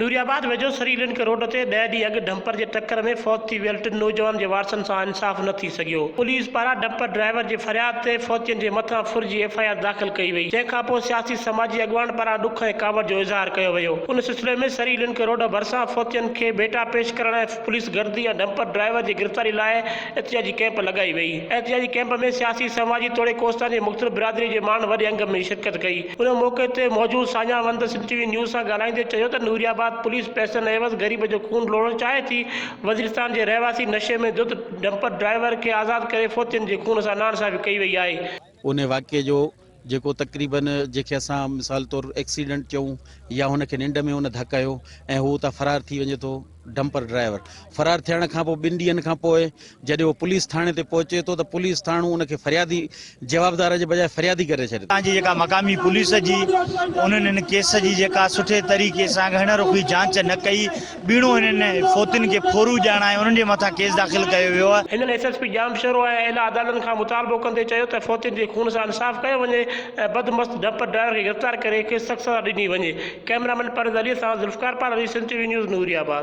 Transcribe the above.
نوري آباد ويجهو سري لنڪ روڊ تي ڏهه ڏينهن اڳ ڊمپر جي ٽڪر ۾ فوت ٿي ويل ٽن نوجوانن جي وارثن سان انصاف نه ٿي سگهيو. پوليس پاران ڊمپر ڊرائيور جي فرياد تي فوتين جي مٿان ڦر جي ايف I R داخل ڪئي وئي، جنهن کانپوء سياسي سماجي اڳواڻن پاران ڏک ۽ ڪاوڙ جو اظهار ڪيو ويو. ان سلسلي ۾ سري لنڪ روڊ ڀرسان فوتين کي ڀيٽا پيش ڪرڻ ۽ پوليس گردي ۽ ڊمپر ڊرائيور جي گرفتاري لاء احتجاجي ڪئمپ لڳائي وئي. احتجاجي ڪئمپ ۾ سياسي، سماجي توڙي ڪوستان جي مختلف برادري جي ماڻهن وڏي انگ ۾ شرڪت ڪئي. ان موقعي تي موجود ساڃاهه وند سنڌ ٽي وي نيوز سان ڳالهائيندي چيو ته نوري آباد پوليس پئسن عيوض غريب جو خون لوڙهڻ چاهي ٿي، وزيرستان جي رهواسي نشي ۾ ڌت ڊمپر ڊرائيور کي آزاد ڪري فوتين جي خون سان ناانصافي ڪئي وئي آهي. ان واقعي جو جيڪو تقريبن جنهن کي اسان مثال طور ايڪسيڊنٽ چئون يا هن کي ننڊ ۾ ان ڌڪ هنيو ۽ هو اتان فرار ٿي وڃي ٿو ڊمپر ڊرائيور فرار ٿيڻ کان پوء ٻن ڏينهن کان پوء جڏهن هو پوليس ٿاڻي تي پهچي ٿو ته پوليس ٿاڻو ان کي فريادي جوابدار جي بجاء فريادي ڪري ڇڏي ٿو. اتان جي جيڪا مقامي پوليس جي انهن هن ڪيس جي جيڪا سٺي طريقي سان گهڻ رخي جانچ نه ڪئي ٻيڻو هنن فوتين کي ڦورو ڄاڻائي انهن جي مٿان ڪيس داخل ڪيو ويو آهي. هنن ايس ايس پي ڄامشورو ۽ اعليٰ عدالتن کان مطالبو ڪندي چيو ته فوتين جي خون سان انصاف ڪيو وڃي ۽ بدمست ڊمپر ڊرائيور کي گرفتار ڪري کيس سخت سزا ڏني وڃي. ڪئميرا مين پرويز علي سان Zulfiqar Parhari, Sindh T V news, Nooriabad.